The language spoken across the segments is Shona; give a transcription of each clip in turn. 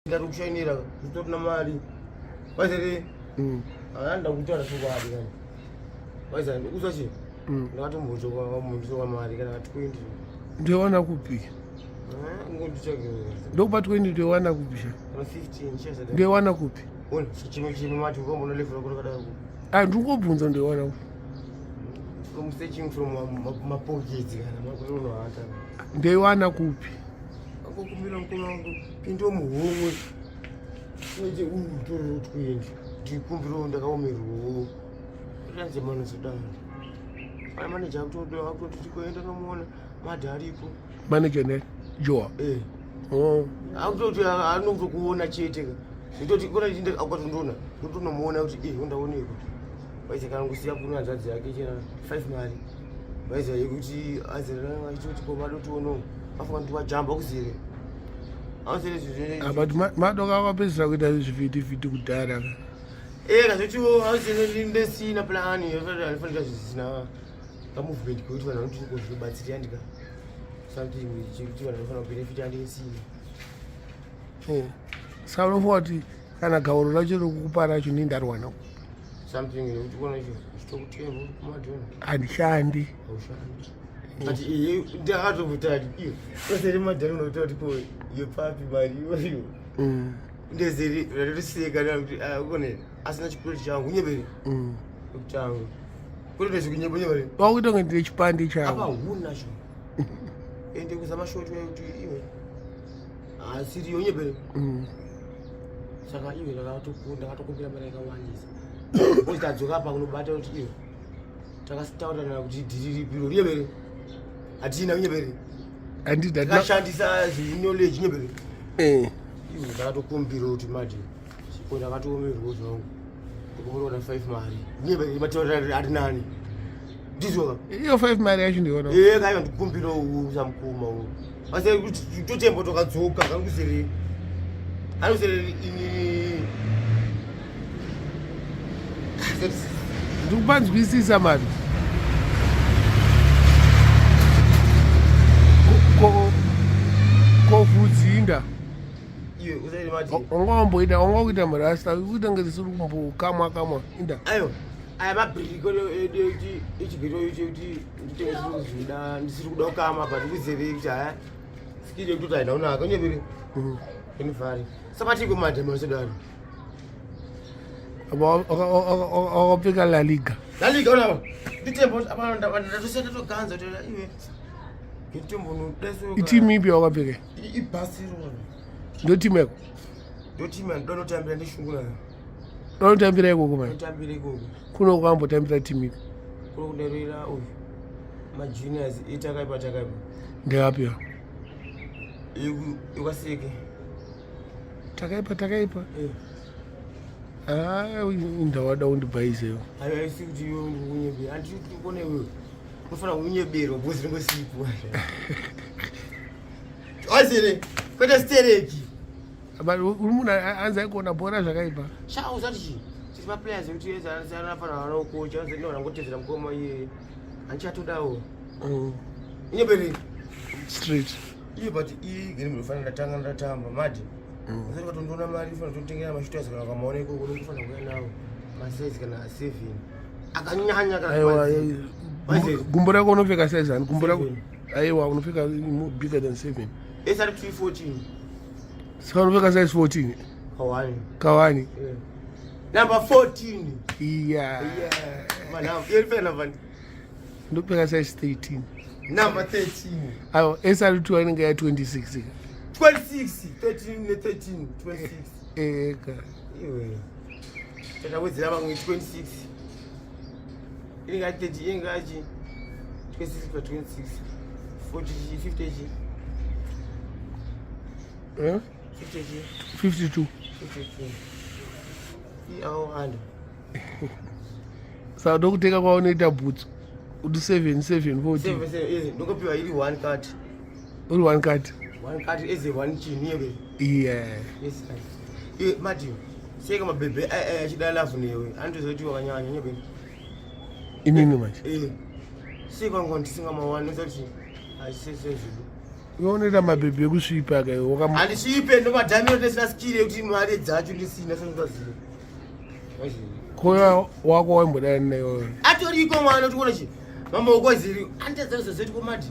Ndari kushainira nditorina mari. Waizere anda kutaura chokwadi kani. Waizere ndikuza chi? Ndakatombotoka munhu mari kana 20. Ndoiwana kupi? Eh, ngondichage. Ndokupa 20 ndoiwana kupi sha? Kana 15 chesa. Ndoiwana kupi? Ona chimwe chimwe mati ukamboona level rako rakadaro. Ah, ndikungobvunza ndoiwana kupi? From searching from mapockets kana makunohata. Ndoiwana kupi? Akokumbira mukoma wangu pindo muhomwe uite utorero twende ndikumbiro ndakaomerwawo ranze manozodaro ana maneja akutoti tikoenda nomuona madha aripo Manager ne Joa. Eh. Oh. Akutoti anotokuona chete ka zvitoti kona chinda akatondiona ndotonomuona kuti eh undaonekwa vaise kana kusiya kuno hanzvadzi yake chena 5 mari vaiziva yekuti azerera achitoti ko vadotiono afanira kuti wajamba kuzere ausere zvinhu Ah, but madoka akapedzisira kuita zvivhitivhiti kudhara. Eh, kazotiwo ausere ndesina plan anofanira zvisina kamovement kekuti vanhu vanoti ko zvinobatsira andika something chekuti vanhu vanofanira kubenefita andesina. Eh. Saka unofunga kuti kana gauro racho rekukupa racho ndini ndariwana kupi? Something yekuti kuona icho chitokutemba kumadhona. Handishandi. Haushandi. But iye ndakatokuta kuti iyo osere madhani unokuta kuti ko yepapi mari iyoyo. Ndezeri ratoseka kuti ah ukone asina chikwereti changu unyebere. Kutanga. Kuri ndezvekunyeba nyeba. Wakuita kunge ndine chipande Apa changu. huna cho. Ende kuzama shoti kuti iwe. Asiriyo unyebere. Saka iwe ndakatokumbira mari yakawandisa. Because tadzoka apa kunobata kuti iwe takasitaurirana kuti dhiri ripiro unyebere. Hatina unyebere. Handiti Takashandisa zviknowledge unyebere. Eh. Iwe ndakatokumbira kuti manje chipo ndakatoomerwa zvangu. Ndikumbira 5 mari. Unyebere mataurira ari nani. Ndizvo ka. Iyo 5 mari yacho ndiona. Eh kaiwa ndikumbira usamukuma uyu. Asi kuti totembo tokadzoka kankusere. Anosere ini. Ndikupanzwisisa mari. Ko vhudzinda. Iwe usayiri mati. Wanga wamboita wanga kuita murasta kuita kunge risiri kumbokamwa kamwa inda. Ayo. Aya mabhiriko edu ekuti echigero icho kuti nditenge zvida ndisiri kuda kukama but kuzere kuti haya skiri yekutoti haina kunaka unyebere. Inifari. Sabatiko madhema usadaro. Wakapfeka La Liga. La Liga ona. Nditembo apa ndatoseta toganza kuti iwe. Nditembo nodeso. Itimu ipi wakapfeka? Ibarcelona. Ndo timu yako. Ndo timu yandinotambira ndishungu nayo. Unotambira ikoko manje. Ndotambira ikoko. Kuno kwambotambira timu ipi? Kuno kundarira uyu. Majuniors itakaipa takaipa. Ndeapi yo? Ikwaseke. Takaipa takaipa. Eh. Ah, ndawada undibhaizeyo. Ayo aisi kuti iwe unyepe. Anditi kuone iwe. Unofanira kunyeberwa because ringosipo. Wazere, kwete stereki. But uri munhu anzi aigona bhora zvakaipa. Sha usati chii? Tiri maplayers ekuti ese anofanira vanokocha, anzi ndinoona ngotedzera mukoma iye. Handichatodawo. Unyebere. Street. Iye but iyi game ndinofanira ndatanga ndatamba madi. Usati vatondiona mari fanira totengera mashooters kana kamaona ikoko unofanira kuuya nawo. Masize kana 7. Akanyanya kana Aiwa, Wazere. gumbo rako unopfeka size ani? Gumbo rako. Seven. Aiwa, unopfeka bigger than 7. Ese ari 14. Saka unopfeka size 14. Kawani. Kawani. Yeah. Number 14. Iya. Yeah. Manam, you're number Ndopfeka size 13. Number 13. Aiwa, SR2 anenge ya 26. 26, 13 ne 13, 26. Eka. Iwe. Tatawedzera vamwe 26. Inga 30, inga chi 26 pa 26. 40 chi 50 chi. Eh? 50 chi 52. 52. I akawanda. Saka ndokutenga kwaunoita bhutsu. Kuti 7 7 14. 7 7 eh ndokupiwa iri one card. Uri one card. One card is one chini iwe. Yeah. Yes. Iwe Matthew, seka mabhebhe achida love newe. Anotozoti wakanyanya nyebe. Inini manje. Eh. Seka ngo ndisinga mawani uzoti asese zvidu. Unoita mabhebhi ekusvipa ka iwe. Handisvipe ndomadhamiro ndisina skiri yekuti mari dzacho ndisina sezvaziva. Koya wako waimbodai neyo. Atoriko mwana tikuona chi. Mama ukwaziri anditadza kuzozoti komati.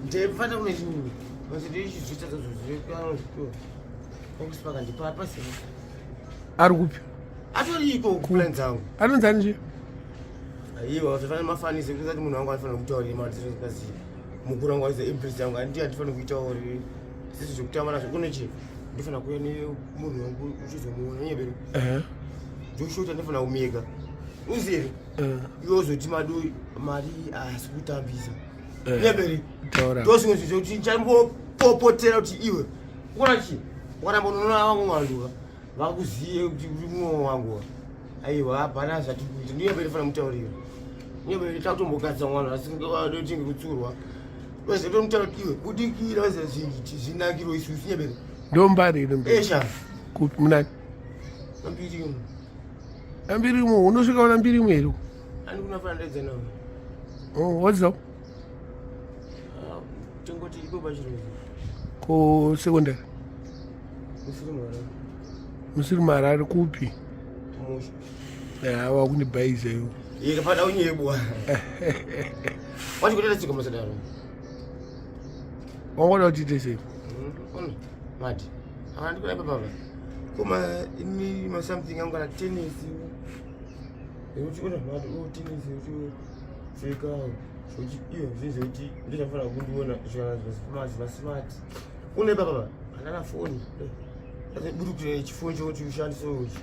Ndefana kune chinyi. Mazidi chizvita zozozvo. Okusipaka ndipapa sei. Ari kupi? Atoriko kuplan dzangu. Anonzi ani chi? Aiwa, zvafanira mafanise kuti munhu wangu anofanira kutaurira mari dzinoziva. Mukuru wangu aiza impress yangu andi andifanira kuitawo sisi zvekutamba nazvo kune chi ndifanira kuuya nemunhu wangu uchizomuona nyebero. Eh. Joshua ndifanira kumeka. Uzive? Eh. Iwe uzoti madu mari asi kutambisa. Eh. Nyeberi. Taura. Ndozvimwe zvinhu zvekuti ndichambopopotera kuti iwe ukona chi ukaramba unoona vangu vanhu vakuziye kuti uri mumwe wangu aiwa hapana zvatiri kuita ndiyo paifanira mutaurira ndiyo paita kutombokadza mwana asi ndotinge kutsurwa wese tomutaura kuti iwe budikira wese zvinhu zvinakiro isusu nyebere Ndombari ino mberi. esha Kupi munani? ambiri Ambirimo unosvika una mbirimo here? andi kunafana ndedze nawo Oh, what's up? tongoti iko pachirezi Ko secondary. musiri mwana Musiri marari kupi? musha Ya wakundibhaiza iwe. iye kapada unyebwa wachikutoita tsika masadaro Wangoda kuti tiite sei? Ona, mati andikuda baba koma ini masomething angu kana tenisi ekuti ona mati o tenisi ekuti pfeka zvokuti iyo zvinhu zvekuti ndozvafanira kundiona zvimasmart une baba handana foni burukira chifoni chokuti ushandise uchi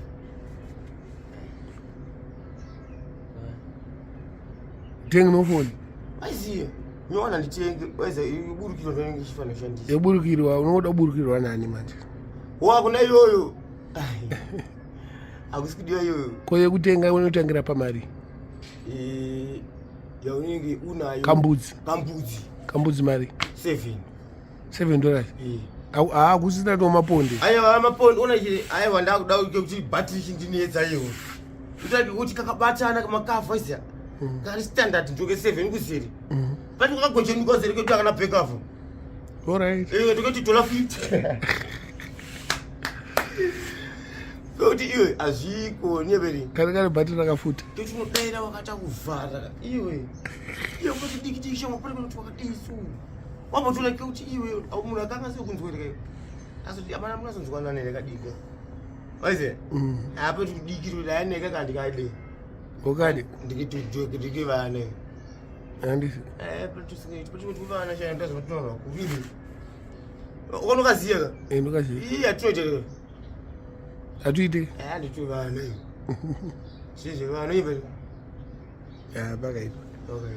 Tenge nofoni. Aiziya nyowana nditenge waiza iburukiro ndonenge ichifanira kushandisa Yeburukirwa unoda kuburukirwa nani manje? Wakuna iyoyo hakusi kudiwa iyoyo. Ko yekutenga unotangira pamari? Eh, yaunenge unayo Kambudzi. Kambudzi. Kambudzi mari? 7. $7. Eh. Hakusina to maponde. Aiwa maponde ona chi aiwa ndakuda kuti battery chindinetsa iyo. Utati kuti kakabatana kamakafa isiya. Kari standard ndoke 7 kuzeri. But wakagochenuka zeri kuti akana backup. All right. Eh ndokoti dollar 50. Kuti iwe azviko nyeberi. Kare kare battery rakafuta. Kuti unodaira wakata kuvhara iwe. Iwe kuti diki diki shoma pari kuti wakadii su. Wambotoona kuti iwe munhu akanga sekunzwereka iwe. Asi amana munazonzwanana here kadiko. Waize? Apo diki kuti ayaneka kandi kade. Ngokadi. Ndiki vane. Handisi. Eh, patisingaiti pati kuti vana shaya ndazotoona kuviri. Unokaziya ka? Eh ndokaziya. Iya atinoita ka. Atuite. Eh ndito vana. Sizve vana ive. Ya pakaipa. Okay.